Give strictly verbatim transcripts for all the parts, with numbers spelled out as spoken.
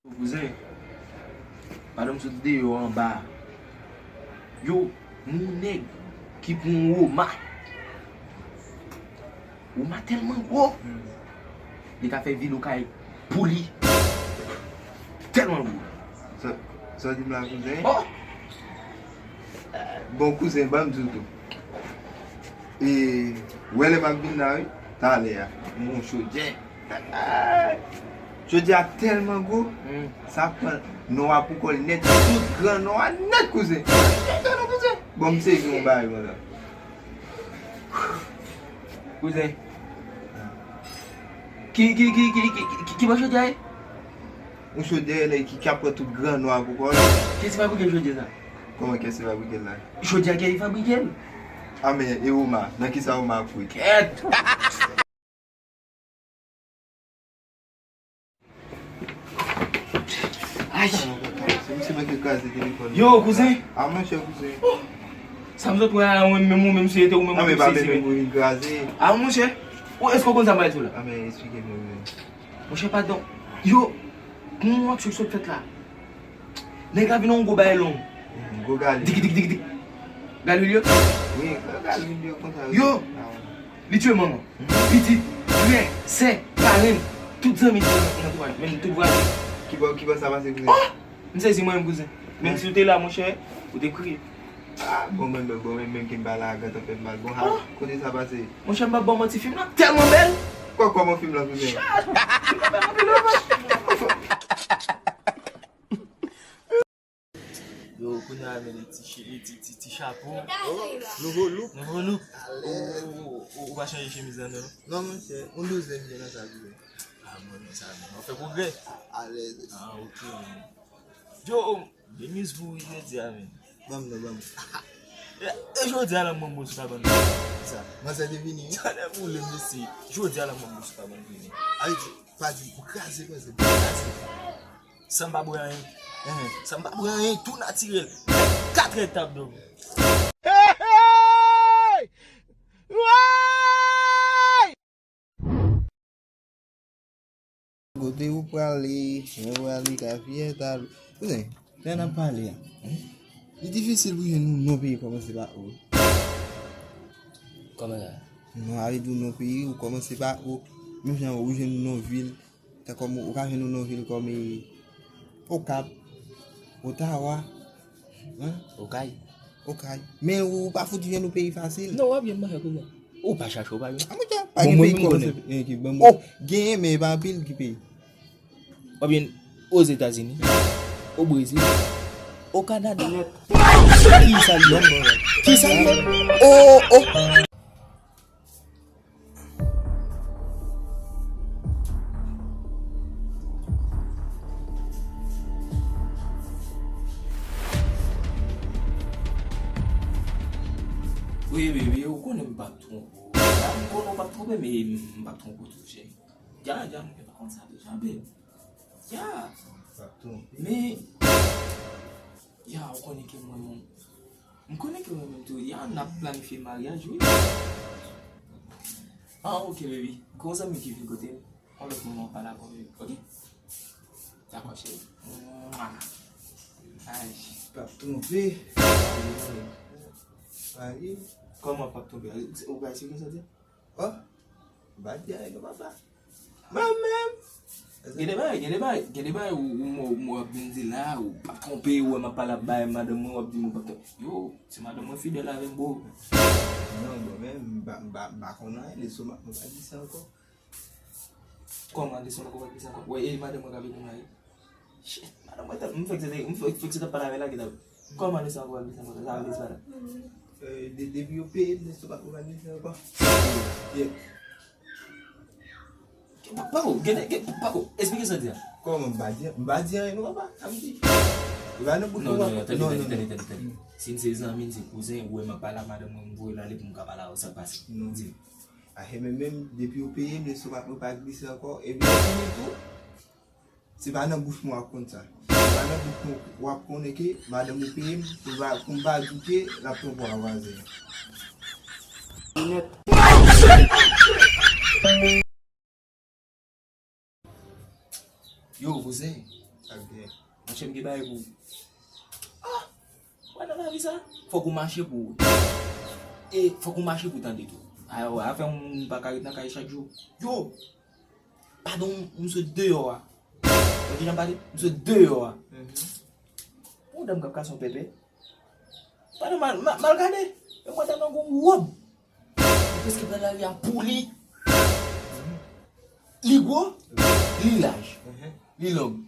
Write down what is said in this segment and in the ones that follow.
Kouzen, pandan m sot deyò anba a, yo, gen yon nèg ki pran yon woma. Woma tèlman gwo, li ka fè vil Okay pou li. Tèlman gwo. Sa, sa w di m la, kouzen? Oh! Bon, kouzen, ban m di w tou. E, w wè lè m ap vin la, wi, talè a, m gon chodyè. Chodyè a tèlman gwo, sa pran non a pou kò l nèt, tout gran non a nèt, kouzen. Tande non, kouzen. Bon, m sezi yon bagay konsa. Kouzen. Ki, ki, ki, ki, ki, ki, ki bò chodyè a ye? Yon chodyè lè ki, ki ap pran tout gran non a pou kò l. Kiyès ki fabrike chodyè sa? Kòman kiyès ki fabrike l la? Chodyè a ki fabrike l. A men, e woma, nan kisa woma ap kwit? Kèt! Ay! Se misye mwen ki kraze telefòn. Yo, kouzen! A, monchè, kouzen. Oh! Sa m sot wè a, mwen menm, ou menm, si se te ou menm, ou menm, se menm. A, monchè, ou, èske w konn sa m pral di w la? A, men, eksplike m, kouzen. Monchè, padon. Yo, kòman w ap sot fèt la? Nèg la vin yon gwo bagay long. Gwo galil. Dik, dik, dik, dik. Galil yo? Wi, gwo galil yo konsa. Yo! Li tiye manman, pitit, frè, sè, parenn, tout zanmi ki nan antouraj, menm tout vwazen. Ki bò, ki bò sa pase, kouzen? Oh! M sezi mwen menm, kouzen. Menm si w te la, monchè, ou te kriye. Ah, bon, mwen menm, bon, mwen menm ki m pa la, gentan fè m mal. Bon, ha, kote sa pase? Monchè, m p ap ba w manti, fim nan tèlman bèl. Kò, kòman fim lan, kouzen? Chas! Fim nan bèl anpil, anpil. Yo, kounye a, men, ti, ti, ti, ti chapo. Nouvo look. Nouvo look. Ou, ou, ou, ou pa chanje chemiz lan, non? Non, monchè, yon douzèm gen nan sa, kouzen. Ah, mwen, men sa, men, w ap fè pwogrè. Alèz. Ah, ok, men. Yo, oh, de miz pou wi jodi a, men. Ban m non, ban m. E, e jodi a, la, mwen, mwen, sou kabann. Sa, manzè te vini. Talè pou le mesye. Jodi a, la, mwen, mwen, sou kabann vini. Ay, pa di, ou kraze, kraze, kraze. San m pa bwè anyen. Enhen. San m pa bwè anyen, tou natirèl. Katrè tab dòmi. Hey, hey! Woy! Kote ou prale, mwen prale, ka fyè ta. Kouzen, lè n ap pale a, li difisil pou jwenn yon non peyi kòmanse pa O. Kòman sa? Non, a vle di yon non peyi, ou kòmanse pa O. Menm jan ou jwenn yon non vil, tankou ou ka jwenn yon non vil kòm, e, Okap, Otawa, hein? Okay. Okay. Men ou pa fout jwenn yon peyi fasil. Non, w ap jwenn, monchè, kouzen. Ou pa chache, ou pa jwenn. A, monchè, pa gen peyi ki kòmanse. Bon, mwen menm, m konnen. Oh, genyen, men e pa anpil ki peyi. W ap jwenn Ozetazini, o Brezil, o Kanada. Ki sa l ye? Ki sa l ye? Oh, oh. Wi, wi, wi, ou konnen m p ap twonpe w. M konnen w p ap twonpe, men m p ap twonpe w tou, cheri. Ya, ya, mwen pa konn sa deja, babe. Ya. P ap twonpe. Men, ya, ou konnen ke mwen, mwen, m konnen ke mwen menm tou, ya, n ap planifye maryaj, wi. Ah, ok, baby. Gon zanmi ki vin kote m. Yon lòt moman, w pale avè m, ok? Dakò, cheri. Mwa. Ay. P ap twonpe. Ayi. Kòman p ap twonpe? Ou bay sirye sa di? Oh. M pa di anyen non, papa. Mwen menm. Gen de bagay, gen de bagay, gen de bagay ou, ou, ou, ou ap vin di la, ou p ap twonpe, ou wè m ap pale ap bay madanm mwen, w ap di m ou p ap twonpe. Yo, se madanm mwen fidèl avè m, bro. Non, bon, men, m pa, m pa, m pa konn anyen, lestomak mwen pa glise ankò. Kòman lestomak ou pa glise ankò? Wè, e madanm mwen k ap ede m la, wi. Shit, madanm mwen tèl, m fèk se te, m fèk, fèk se te pale avè l la, ki t ap. Kòman lestomak ou pa glise ankò? Sa vle di sa la? Euh, de-, depi yo peye m, lestomak mwen pa glise ankò. Yeah. Pako, gen, gen, pako, esplike sa w di a. Kòman m pa di, m pa di anyen non, papa, sa m di. Ou pa nan bouch mwen. Non, non, tande, tande, tande, tande. Si n se zanmi, n se kouzen, ou wè m ap pale ak madanm mwen, m voye l ale pou m ka pale avè w, sa k pase? Non. Di m. Ahe, men menm, depi yo peye m, lestomak mwen pa glise ankò, epi yo fini tou. Se pa nan bouch mwen w ap konn sa. Se pa nan bouch mwen w ap konnen ke madanm ou peye m pou m pa, pou m pa di w ke l ap twonpe w a vwazen an. Yo, kouzen, Monchè, m gen bagay pou ou. Ah! Wè nan lavi sa, fòk ou mache pou ou. E fòk ou mache pou tande tou. Afè moun pa ka ret nan kay chak jou. Yo! Padon, m sot deyò a. Wè kijan m pale? M sot deyò a. Yon dam k ap kase yon pèpè. Padon, mal, mal, mal gade. E mwen dam nan gon wòb. Li prèske pran lari a pou li. Li gwo, li laj, li long.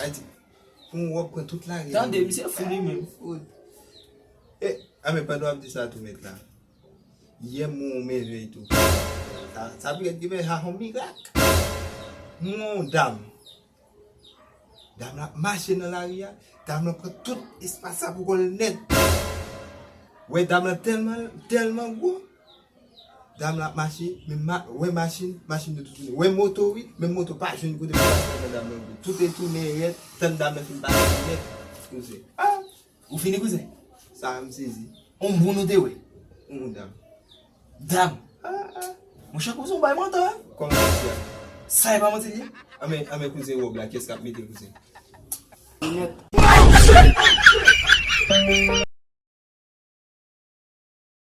Ayiti, pou yon wòb pran tout lari a. Tande, misye fou li menm. E, a men pandan w ap di sa tou, mèt la. Yè m wè yon mèvèy tou. Sa, sa pètèt gen mèvèy, sa yon mirak. M wè yon dam. Dam la ap mache nan lari a. Dam la pran tout espas sa pou kò l nèt. Wè dam la tèlman, tèlman gwo. Dam la ap mache, men ma, wè machin, machin yo tou tounen. Wè moto wi, men moto pa jwenn kote pou pase nan dam nan gwo. Tout e tounen rèd, tann dam nan fin pase nèt. Kouzen. Ah! Ou fini kouzen? Sa a m sezi. On moun ou te wè? On dam. Dam? Ah, ah. Monchè kouzen, ou bay manti, wi. Kòman kouzen? Sa e pa manti li ye? Anben, anben kouzen wòb la, kiyès k ap mete kouzen?